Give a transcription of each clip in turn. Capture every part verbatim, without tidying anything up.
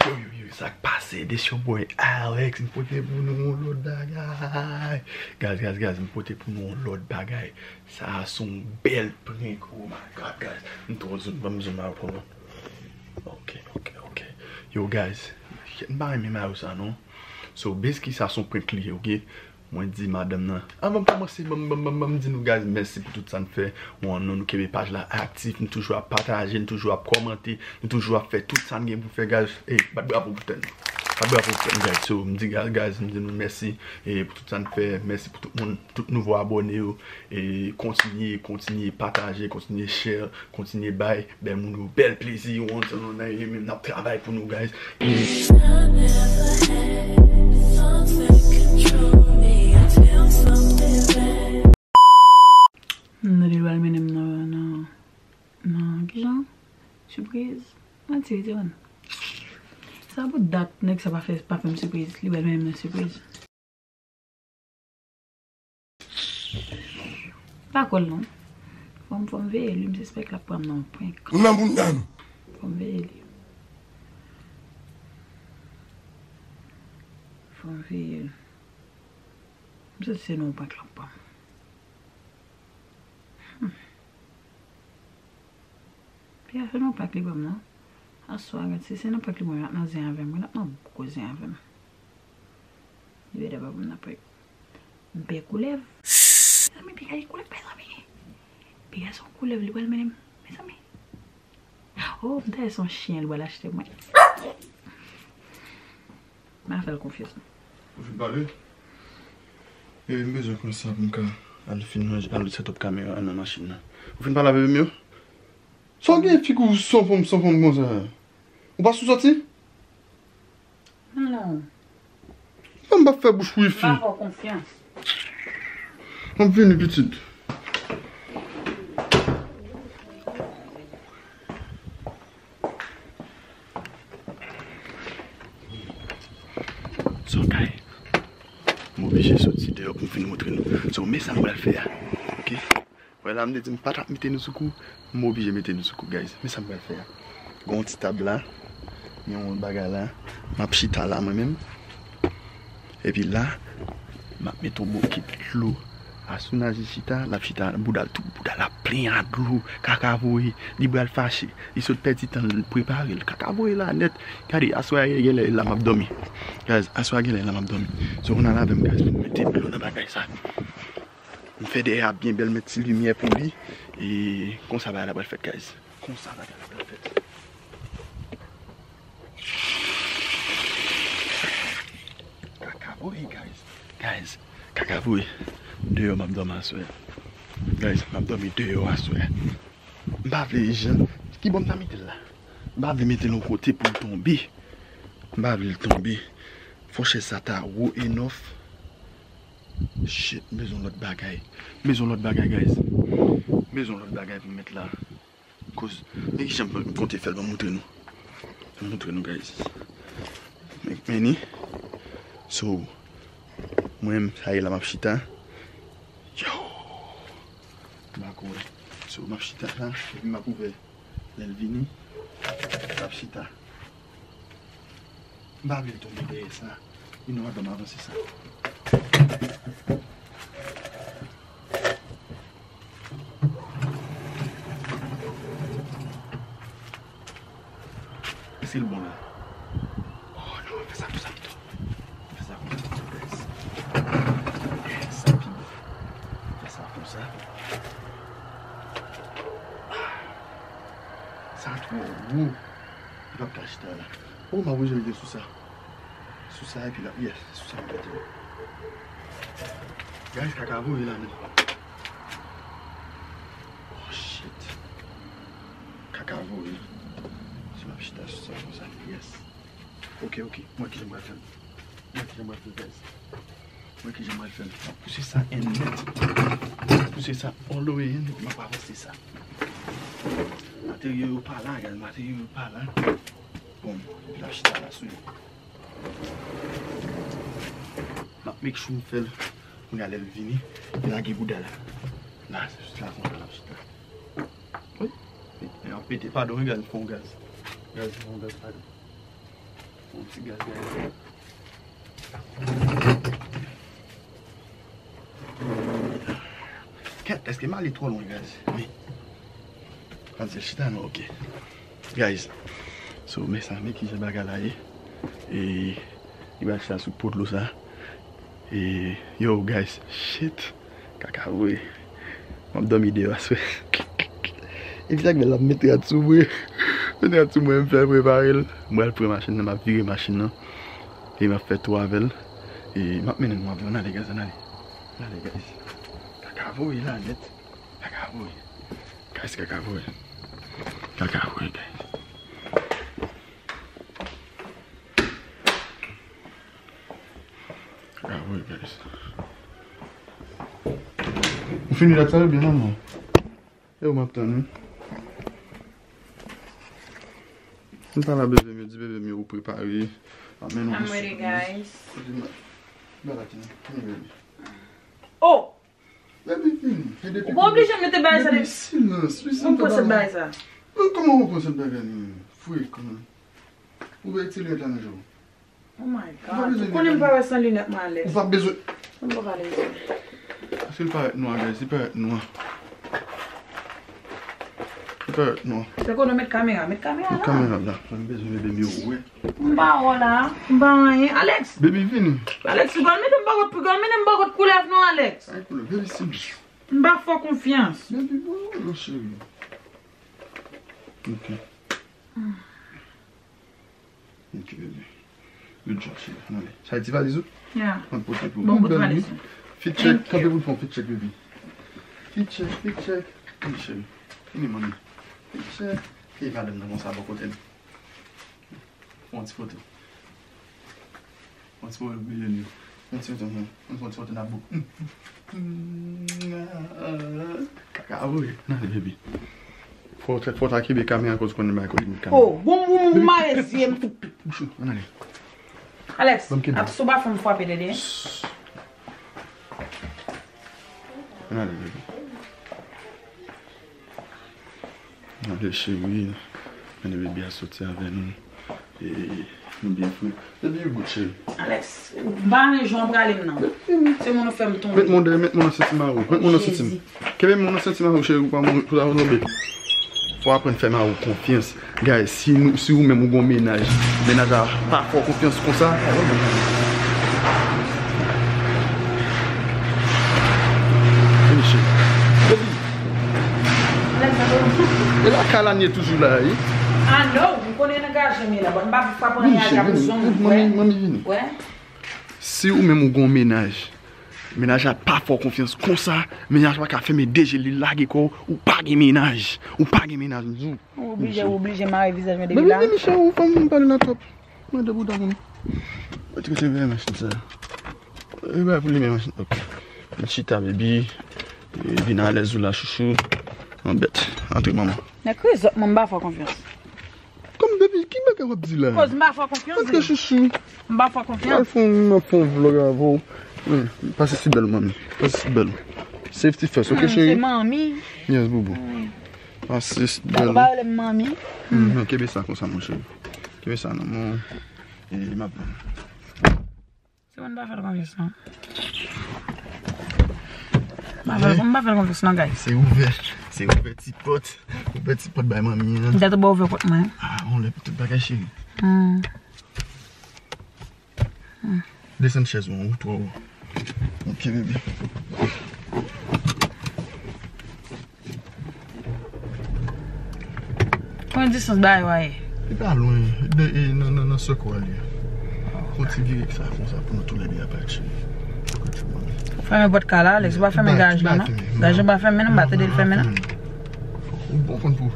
Yo, yo, yo, sa k pase? This your boy Alex. M pote pou nou yon lòt bagay. Guys, guys, guys, m pote pou nou yon lòt bagay. Sa a se yon bèl prank. Oh my God, guys. M twò zoom, ban m zoom out, hold on. Ok, ok, ok. Yo, guys, m pa renmen mayo sa, non. So, basically, sa se yon prank li ye, ok? Mwen di madanm nan, anvan m kòmanse, ban m, ban m, ban m, ban m di nou, guys, mèsi pou tout sa n fè. Bon, nou, nou kenbe paj la aktif, nou toujou ap pataje, nou toujou ap kòmante, nou toujou ap fè tout sa n gen pou fè, guys. Ey, bat bravo pou tèt nou. Bat bravo pou tèt nou, guys. So, m di, guys, guys, m di nou mèsi, e, pou tout sa n fè. Mèsi pou tout moun, tout nouvo abòne yo. E kontinye, kontinye pataje, kontinye share, kontinye bay bèl moun yo bèl plezi yo, yon sèl nan yo menm n ap travay pou nou, guys. E Nèg li pral mennen m nan, nan, nan, kijan? Sipriz? Manti, wi, te konn. Sa pou dat nèg sa pa fè, pa fè m sipriz. Li pral mennen m nan sipriz. Pa kò l non. Fò m, fò m veye li, m sispèk l ap pran m nan yon prank. Ou nan bounda nou. Fò m veye li. Fò m veye li. M santi se nan yon prank l ap pran m. Hmm. Piga se nan prank li pran m non. Aswè a, gad, si se nan prank li pran m, l ap nan zen avè m. Wi, l ap nan gwo zen avè m. Li bèdè pa pou m nan prank. M pè koulèv. Mezanmi, piga gen koulèv, mezanmi. Piga se yon koulèv, li pral mennen m. Mezanmi. Oh, m ta se yon chen, li pral achte mwen. M pa fè l konfyans non. Ou fin pale? Bebe, m bezwen konsa pou m ka al fin ranje, al set up kamera nan machin nan. Ou fin pale avè bebe m yo? Sa w gen figi w san fòm, san fòm konsa? Ou pa sou sòti? Non. Ban m pa fè bouch wifi. M pa fè w konfyans. M ap vini, pitit. So, guys, m oblije soti deyò pou m vin montre nou. So, men sa m pral fè a. Ok? Wè la, m te di m pa t ap mete nou sou kou, m oblije mete nou sou kou, guys. Men sa m pral fè a. Gen yon ti tab la, gen yon bagay la, m ap chita la, mwen menm. Epi la, m ap mete yon bokit dlo. As soon as li chita, l ap chita, bouda l, tout bouda l ap plen a dlo, kaka voye, li pral fache, li sot pèdi tan l prepare l, kaka voye la nèt. Gade, aswè a genlè la m ap dòmi. Guys, aswè a genlè la m ap dòmi. So, ann al avè m, guys, pou m mete dlo nan bagay sa. M fè dèyè a byen bèl, met ti limyè pou li. E konsa bagay la pral fèt, guys. Konsa bagay la pral fèt. Kaka voye, guys. Guys, kaka voye. Deyò m ap dòmi aswè. Guys, m ap dòmi deyò aswè. M pa vle jan. Ki bò m ta mete l la? M pa vle mete l yon kote pou l tonbe. M pa vle l tonbe. Fò chèz sa ta wo enough. Shit, m bezwen lòt bagay. M bezwen lòt bagay, guys. M bezwen lòt bagay pou m met la. Koz, men ki jan m konte fè l, ban m montre nou. Ban m montre nou, guys. Men, men ni. So, mwen, sa ye la, m ap chita. Yo! M pa konnen. So, m ap chita la, epi m ap ouvè. Lè l vini, l ap chita. M pa vle l tonbe dèyè sa. Vin nou adan m avanse sa. Èske l bon la? Oh non, fè sa konsa pito. Fè sa konsa pito, guys. Yes, sa pi bon. Fè sa konsa. Ah. Sa twò wo. Li p ap ka chita la. Oh, m ap bezwen mete sou sa. Sou sa, epi la, yes, sou sa, m mete. Guys, kaka voye la, men. Oh, shit. Kaka voye. Si m ap chita sou sa, konsa, yes. Ok, ok. Mwen ki jan m pral fè l. Mwen ki jan m pral fè l, guys. Mwen ki jan m pral fè l. M ap pouse sa en nèt. M ap pouse sa all the way en nèt. M ap avanse sa. Materyo yo pa la, guys. Materyo yo pa la. Bon, epi l ap chita la sou yo. M ap make sure m fè l. Kounye a lè l vini, li lage bouda la. La, se jis la konsa l ap chita. Wi. Li ap pete. Padon, wi, guys, m fè yon gaz. Guys, m fè yon gaz, padon. Ti gaz, guys. Kèt, èske m ale twò lwen, guys? Wi. Panse chita non, ok. Guys, so, men sa, men kijan bagay la ye. E, li pral chita sou potlo sa. E, yo, guys, shit. Kaka vre. M ap dòmi deyò aswè. Epi sa k bèl la, m met rad sou mwen. Met rad sou mwen, m fè prepare l. M pral pran machin nan, m ap vire machin nan. E m ap fè tou avè l. E m ap mennen nou avè m. Ann ale, guys, ann ale. Ann ale, guys. Kaka voye la nèt. Kaka voye. Guys, kaka voye. Kaka voye, guys. Kaka voye, guys. Ou fini dat sa yo byen, non? E ou m ap tann, wi. M pale a bebe m, yo di bebe m yo prepare. Ap mennen nou. I'm ready, guys. Kote m? Ba la, Tina. Vini, bebe. Oh! Bebe, vini. E depi ou pa oblije mete bagay sa. Bebe, silans, wi, silans. Mwen pran sèt bagay sa. Kòman ou pran sèt bagay, non? Frekan. Ou vle ti lè ta nan je w. Oh my God. Ou konnen m pa wè san linèt mwen, Alex. Ou pa bezwen. Mwen pa pale de sa. Paske l parèt nwa, guys, li parèt nwa. Li parèt nwa. Se kote w met kamera, met kamera la. Met kamera la. Mwen bezwen bebe m yo wè. M pa wè la, m pa anyen. Alex. Baby, vini. Alex, ou pral mete m pa kot, pou pral mete m pa kot koulèv non, Alex. Ay, koulèv, baby, silans. M pa fè w konfyans. Baby, bon, non, cheri. Ok. Ok, bebe. Good job, cheri. Ann ale. Sa e ti valiz ou? Yeah. Mwen pote pou ou. Bon, bout valiz. Fit check. Kanpe pou l fè yon fit check, bebe. Fit check, fit check. Vini, cheri. Vini, manmi. Fit check. E madanm nan konsa bò kote m. Fè yon ti foto. Yon ti pwoblèm milyon yo. Yon ti foto, yon ti foto nan bouk. Kaka, wi. Nan, bebe. Fò, fò ta kenbe kamera akoz konnen bagay kote met kamera. Oh, boum, boum, boum, mare zye m. Bouch ou, ann ale. Alex, ap sou pa fè m frape, tande. Ann ale, bebe. Gade cheri, gade bebe a soti avè nou. E, nou byen fre. Bebe, you good, cheri. Alex, m pa renmen jan w prale m nan. Se moun ou fè m tonbe. Met men w dèyè, met men w nan senti mari w. Met men w nan senti m. Kenbe men w nan senti mari w, cheri, pou pa mouri, pou pa tonbe. Fò w aprann fè mari w konfyans. Guys, si nou, si ou menm ou gon mennaj, mennaj a pa fè w konfyans konsa, fini cheri. Baby. E lakay la n ye toujou la, wi. Ah non, m konnen nan gaje m ye la, bon, m pa frape anyen a bouzon moun, wè. Manmi, manmi vini. Wè. Si ou menm ou gon mennaj, mennaj la pa fè w konfyans konsa, mennaj la ka fèmen de je l, li lage kò w, ou pa gen mennaj, ou pa gen mennaj, m di w. Ou oblije, ou oblije mare vizaj mwen depi la. Baby, vini cheri, ou fè m pale nan twòp. Mande bouda pou nou. Mwen te kite veye machin sa. E bay pou li men machin. Ok. Mwen chita, baby. E, vin alèz ou la, chouchou. Yon bèt. Antre, manman. Nan krizòt mwen, m pa fè w konfyans. Kòm baby, ki bagay w ap di la? Koz m pa fè w konfyans. Antre, chouchou. M pa fè w konfyans. Al fè yon, m ap fè yon vlog avè w. Wi, pase si bèl, manmi. Pase si bèl. Safety first, ok, cheri? Se manmi. Yes, boubou. Pase si bèl. Ou pa rele m manmi? Mhm, kenbe sa konsa, mon cheri. Kenbe sa nan men w. E m ap Se moun pa fè l konfyans non. M pa fè l, m pa fè l konfyans non, guys. Se ouvè, se ouvè ti pòt. Ouvè ti pòt bay manmi an. M te tou ba ouvè pòt mwen. Ah, on lè pou tout bagay, cheri. Hmm. Hmm. Desann chèz ou, ou twò wo. Ok, bebe. Konbyen distans bagay yo a ye? Li pa lwen, de, e, nan, nan, nan sèk ou a li ye. Fon ti vire sa, konsa, pou nou toulède a pati. Fèmen pòt kay la, Alex, ou pa fèmen garaj la, non? Garaj la pa fèmen, non, m pa tande l fèmen, non. Ou bon konn pou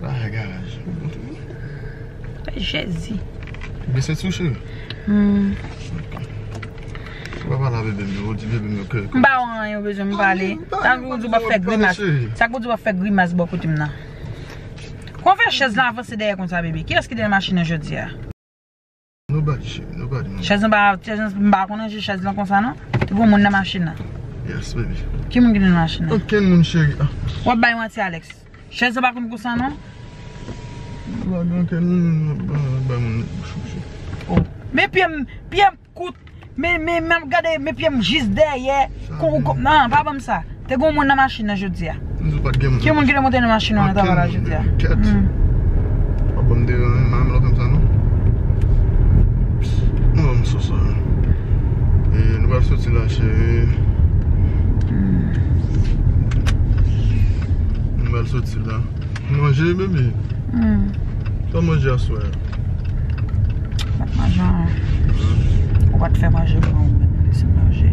la garaj. Ou bon tou. Jezi. Bese sou cheri. Hmm. Ou pa pale a bebe m yo, ou di bebe m yo ke. M pa wè anyen, ou bezwen m pale. Sa k pou di w pa fè grimas. Sa k pou di w pa fè grimas bò kote m nan. Kon fè chèz lan avanse dèyè konsa, bebe. Kiyès ki te nan machin nan jodi a? Nobody, cheri, nobody, non. Chèz lan pa, chèz lan, m pa konn ranje chèz lan konsa, non. Te gon moun nan machin nan. Yes, baby. Ki moun ki te nan machin nan? Okenn moun, cheri. Ah. W ap bay manti, Alex. Chèz lan pa konn konsa non. Ou pa gen okenn moun, ou pa bay moun bouch ou, cheri. Oh, Men pye m, pye m kout. Men, men, men ap gade, men pye m jis dèyè. Kou, kou, non, pa ban m sa. Te gen yon moun nan machin nan jodi a. M di w pa t gen moun. Ki moun ki te monte nan machin nan nan travay la jodi a? Kèt. Hmm. Pa ban m devan, m pa renmen lè w fè m sa, non. Mwen, m sou sa. E, nou pral soti la, cheri. Hmm. Nou pral soti la. Manje, baby. Hmm. Sa w manje aswè a? M ap manje anyen. Ou pa t fè manje pou mwen, ou menm, lese m manje.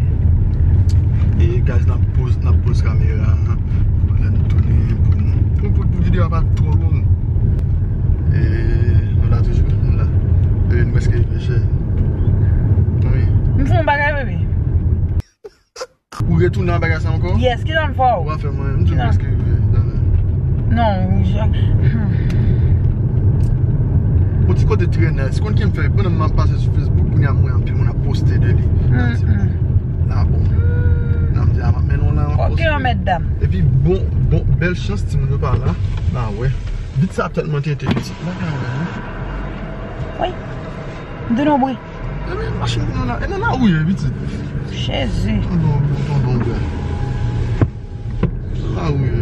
E, guys, n ap poz, n ap poz kamera a pou lè n tounen, pou, pou, pou, pou videyo a pa twò long. E, nou la toujou, nou la. E, nou prèske rive, cheri. Wi. M fè yon bagay, baby. Ou retounen nan bagay sa ankò? Yes, kisa m fè w? Ou pa fè mwen, m di w prèske rive. Non, ou ja. Hmm. Yon ti kote trè nice. Konn ki m fè? Pandan m ap pase sou Facebook, kounye a m wè anpil moun ap poste de li. Nan ti moun. La bon. Nan m di, a, m ap mennen w la. Ok, yon mèt dam. Epi bon, bon, bèl chans timoun yo pa la. Ba wè. Bit sa tèlman tenten, pitit. Ba ka wè, wi. Wi. M di nou bri. Ebyen, machin pou nou la. E nan lari, pitit. Jezi. Tonton, tonton, bra. Nan lari.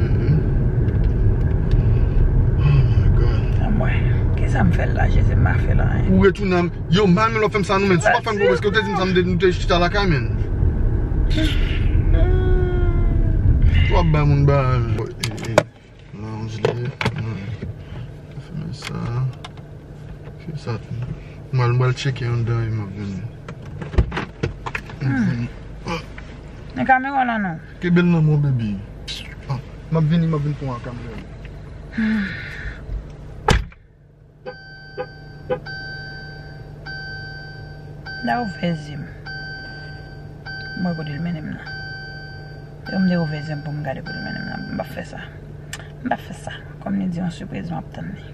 Oh my God. Anmwey, kisa m fè l la, Jezi, m pa fè l anyen. Ou retounen. Yo, m pa renmen lè w fè m sa, non, men. Si w pa fè m pwomès ke w te di m sa, m te, nou te chita lakay, men. Ou ap bay moun bagay. Lounge li ye. Hmm. Fèmen sa. Fè sa tou. Mwen, mwen al tcheke anndan e m ap vini. M ap vini. Ah. Men kamera w la non. Kenbe l nan men w, baby. Ah, m ap vini, m ap vin pran kamera. Hmm. M ta ouvè zye m. M wè kote l mennen m nan. Yo, m te ouvè zye m pou m gade kote l mennen m nan. M p ap fè sa. M p ap fè sa. Kòm li di yon sipriz, m ap tann li.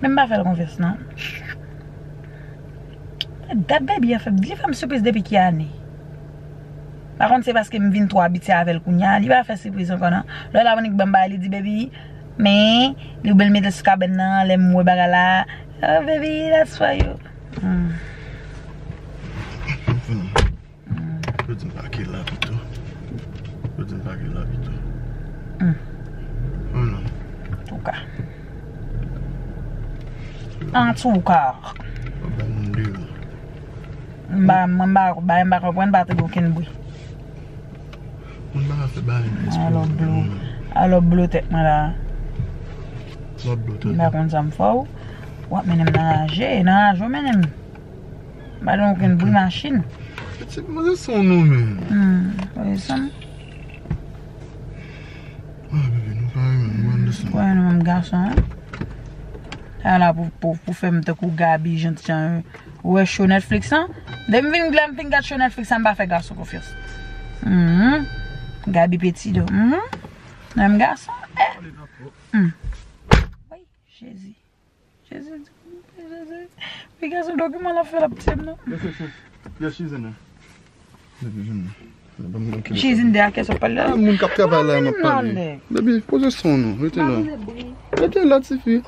Men m pa fè l konfyans, non. Dat baby a fè, li fè m sipriz depi ki ane? Pa konn se paske m vin twò abitye avè l kounye a, li pa fè sipriz ankò non. Lè l ap annik ban m bagay, li di, "Baby," men li oubyen l mete l sou kabèn nan, lè m wè bagay la, "Oh, baby, that's for you." Hmm. Hmm. Yo di m pake la pito. Yo di m pake la pito. Hmm. Oh non. Antouka. Antouka. Yo bay moun deyò. M pa, mwen m pa, bagay m pa konprann, pa tande okenn bri. Moun pa ka fè bagay nan espri. Alò blo, alò blo tèt mwen la. Lòt blo tèt. M pa konn sa m fè w. W ap mennen m nan raje, nan raje w mennen m. M pa tande okenn bri machin. Pitit mwen se son non men. Hmm, wi, son. Ah, bebe, nou pa renmen, nou pa renmen son. Wè, nou menm gason, hein? Sa la pou, pou, pou fè m tankou Gaby, Jean-Ti, hein? Ou wè show Netflix lan? Depi m vin, lè m fin gad show Netflix la, m pa fè gason konfyans. Mhm. Gaby Petit do. Mhm. Menm gason. Eh. Hmm. Wi, Jezi. Jezi, Jezi. Wi, gason dokiman l ap fè l ap tiye m non. Yes, yes, yes. Yes, she's in there. Baby, vin non. Vin non. She's in there, kè sa pale la. Ah, moun k ap travay la, m ap pale. Baby, poze son nou. Rete la. Rete la, tifi.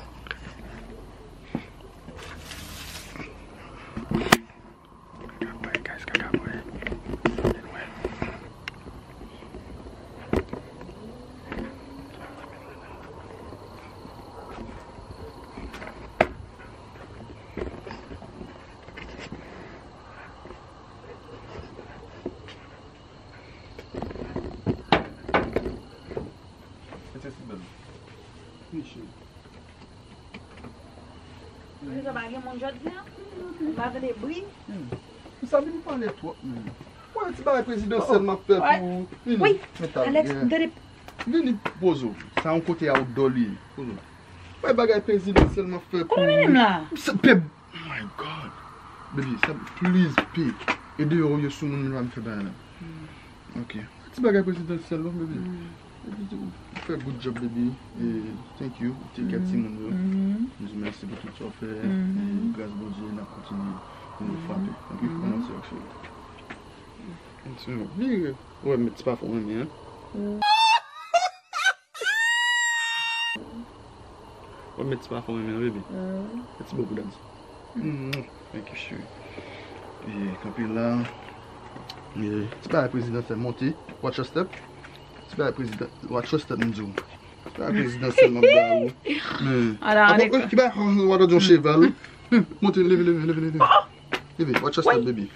Kaka bwè, guys, kaka bwè. Mete sou bèl. Fini, cheri. Prezan pa gen moun jodi a? M pa tande bri. Hmm. Ou sa vin pale twòp, men. Wè, ti bagay prezidansyèl m ap fè pou ou. Vini. Alex, m tande. Vini, poze w. Sa yon kote outdoor li ye. Poze w. Wè, bagay prezidansyèl m ap fè pou ou. Kote w mennen m la? Se pèp. Oh my God. Baby, sa, please, pay. E deyò ou ye sou moun, m pa m fè bagay la. Hmm. Ok. Ti bagay prezidansyèl non, baby. Hmm. Baby, ou fè good job, baby. E, thank you. Ou take care timoun yo. Hmm. M di w mèsi pou tout sa w fè. Hmm. E gras Bondye, n ap kontinye pou nou frape. Ok, kòmanse ak cheri. Vire. Ou wè, met ti pafon renmen, hein? Ou wè, met ti pafon renmen, baby. Hmm. Met ti bon pou dam sa. Hmm. Thank you, cheri. E, kanpe la. E, ti bagay prezidansyèl monte. Watch your step. Ti bagay prezidan-, watch your step, m di w. Ti bagay prezidansyèl m ap ba ou. Men, ala, apa, ki bagay, w ap di yon cheval. Monte, leve, leve, leve, leve. Leve, watch your step, baby.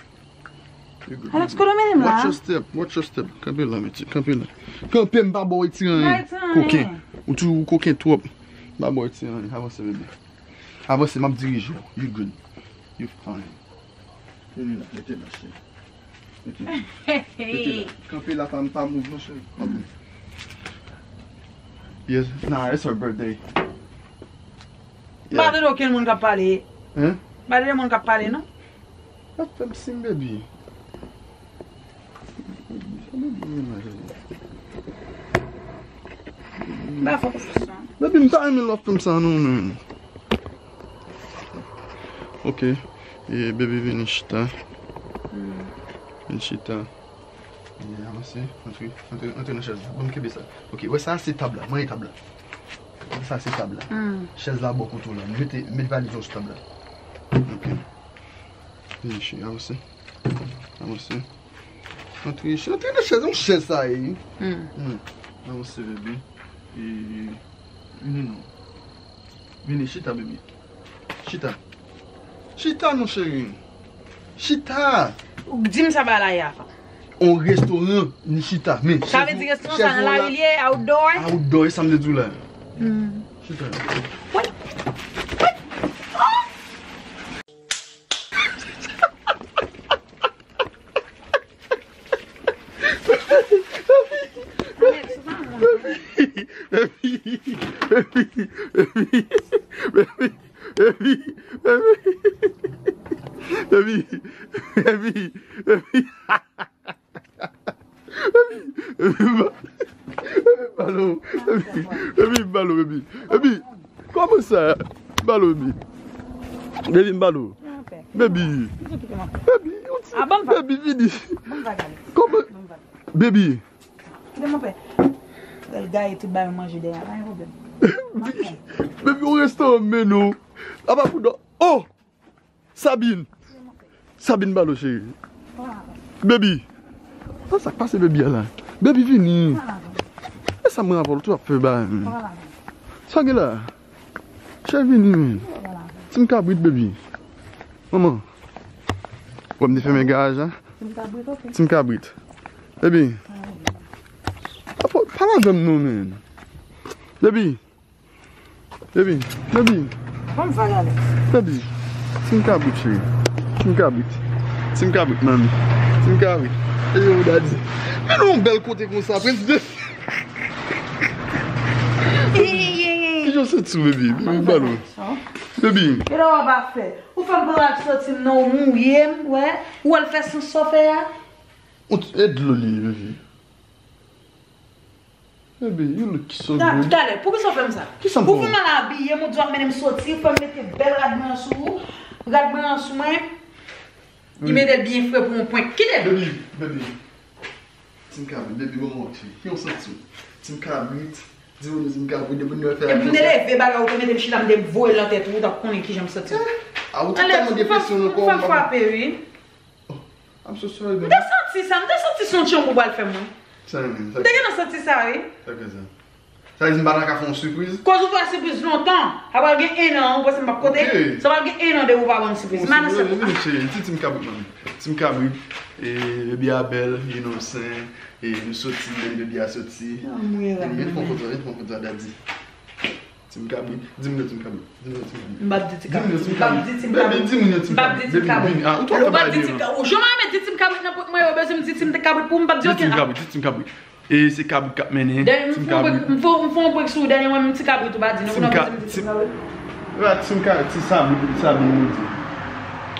You good, Alex, you good. Kote w mennen m la? Watch your step, watch your step. Kanpe la, mesye, kanpe la. Kanpe, m pa ba w ti anyen. Koken. Ou tou koken twòp. M pa ba w ti anyen. Avanse, bebe. Avanse, m ap dirije w. You good. You fine. Vini la, mete la, cheri. Mete la. Mete la. Kanpe la, pa, pa move non, cheri. Pa move. Yes, nah, it's her birthday. M pa tande okenn moun k ap pale. Hein? M pa tande moun k ap pale, non. Ap fè m siy, baby. Sa baby menm la, cheri. M pa fè konfyans, non. Baby, m pa renmen lè w ap fè m sa, non, men. Ok. E, baby, vini chita. Vini chita. E, avanse. Antre, antre, antre nan chèz la. Ban m kenbe sa. Ok, wè sa se tab la. Mwen e tab la. Sa se tab la. Chèz la bò kote w la. Mete, met valiz ou sou tab la. Ok. Vini, cheri, avanse. Avanse. Antre, cheri, antre nan chèz, yon chèz sa ye. Wi. Avanse, bebe. E, vini non. Vini, chita, bebe. Chita. Chita non, cheri. Chita. Ou di m sa ba la ye avan. On restoran, ni chita. Men sa vle di restoran sa nan lari li ye, outdoor? Outdoor, e sa m te di w la. Chita. Baby, baby, baby, baby, baby, baby, baby, baby, baby, baby, baby, balo, baby, baby, balo, baby, baby, kòman sa? Balo, baby, baby, balo, baby, baby, baby, vini, kòman, baby? Kite mwen fè. Lè l gaye tout bagay manje dèyè, pa gen pwoblèm. Baby, yon restoran m mennen w. Apa pou dò. Oh! Sabine! Sabine balo cheri. Baby! Sa sa k pase baby a la? Baby vini. E sa mwen avè w tou ap fè bagay menm. Sa gen la? Cheri vini menm. Ti m kabrit baby. Manman. Wè m te fèmen garaj la. Ti m kabrit, ok. Ti m kabrit. Baby. Apa, pale avè m non, man. Baby. Baby. Baby. Ban m fè gade. Baby. Ti m kabrit, cheri. Ti m kabrit. Ti m kabrit, manmi. Ti m kabrit. E yo, daddy. Men non, bèl kote konsa, prens de. Kijan w santi w, baby? Baby, m balo. Baby. Kisa w ap fè? Ou fè m pran ak soti m nan, ou mouye m, wè. Ou al fè sans sa w fè a. Ou t-, e dlo li ye, baby. Baby, you look so good. Talè, poukisa w fè m sa? Kisa m fè w? Ou fè mal abiye m, ou di w ap mennen m soti, ou fè m mete bèl rad blan sou ou, rad blan sou mwen. Li mete l byen fre pou yon prank. Kite l. Baby, baby. Ti m kabrit, baby, bon, bon, ti. Ki yon santi? Ti m kabrit, di moun ti m kabrit, depi nou fè. Epi m te leve bagay, ou te mete m chita, m te voye l nan tèt ou, ou t ap konnen kijan m santi. A, ou te tèlman gen presyon nan kò w, m pa frape, wi. Oh, I'm so sorry, baby. M te santi sa, m te santi se yon tchanp ou pral fè m, wi. Sa menm, sa. M te gentan santi sa, wi. Sa k fè sa? Sa vle di m pa ta ka fè yon sipriz? Koz ou fè sipriz lontan. Sa pral gen en an, ou panse m p ap kote? Ok. Sa pral gen en an depi ou pa ban m sipriz. Manno, vini, vini, cheri. Ti, ti m kabrit, manmi. Ti m kabrit. E, baby a bèl, inosan. E, nou soti, menm baby a soti. Anmwe, la. Vin fè yon foto, vin fè yon foto a daddy. Ti m kabrit. Di moun yo ti m kabrit. Di moun yo ti m kabrit. M p ap di ti kabrit. Di moun yo ti m kabrit. Baby, di moun yo ti m kabrit. M p ap di ti m kabrit. Baby, vini. Ah, ou twò fè bagay li yo, non. Ou janm renmen di ti kabrit nan pwòp mwen yo, bezwen m di ti m kabrit nan pwòp mwen, yo bezwen m di ti m te kabrit pou m p ap di okenn non. Di ti m kabrit, di ti m kabrit. E se kabrit k ap mennen. Dènye, m fè yon prank, m fè, m fè yon prank sou ou dènye, mwen menm ti kabrit ou pa di non, pou nan bezwen m di ti m kabrit. Ti m kabrit, ti Sabine, Sabine nou di.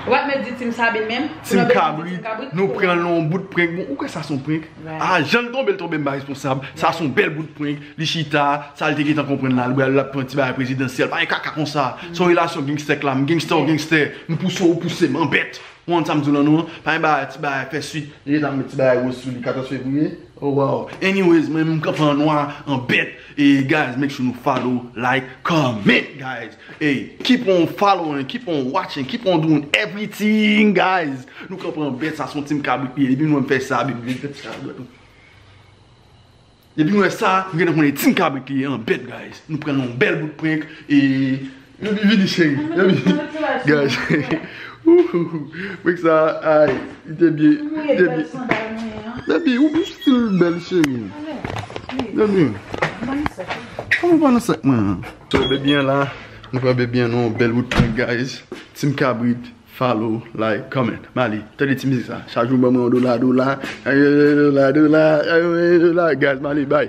Ou pa t mèt di ti m Sabine menm, pou nan bezwen m di ti m kabrit. Ti m kabrit, nou pran l nan yon bout prank. Bon, ou kwè sa se yon prank? Ah, jan l tonbe, l tonbe, m pa responsab. Sa se yon bèl bout prank. Li chita, sa l te gentan konprann la, li pral, l ap pran ti bagay prezidansyèl. Pa gen kaka konsa. Se yon relasyon gangster k la, m gangster, w gangster. M pouse w, ou pouse m, anbèt. Konprann sa m di w lan non. Pa gen bagay, ti bagay fè swit. Li gentan met ti bagay woz sou li katòz fevriye. Oh wow. Anyways, mwen menm kanpe an nwa, an bèt. E guys, make sure nou follow, like, comment, guys. Hey, keep on following, keep on watching, keep on doing everything, guys. Nou kanpe an bèt, sa se yon team kabrit li ye. Depi nou wè m fè sa, depi nou fè sa, Depi nou wè sa, nou gentan konnen team kabrit li ye an bèt, guys. Nou pran yon bèl bout prank e yo bi vini cheri. Yo bi guys. Prank sa, ay, li te byen, li te byen. Baby, ou bi stil bèl cheri. Baby, kòman pa nan sèk mwen an? So, baby an la, nou pran baby an nan yon bèl bout prank, guys. Team kabrit. Follow, like, comment. Mali, tande ti mizik sa. Chak jou ban mwen yon dola, dola. Dola, dola. Dola, guys, Mali, bye.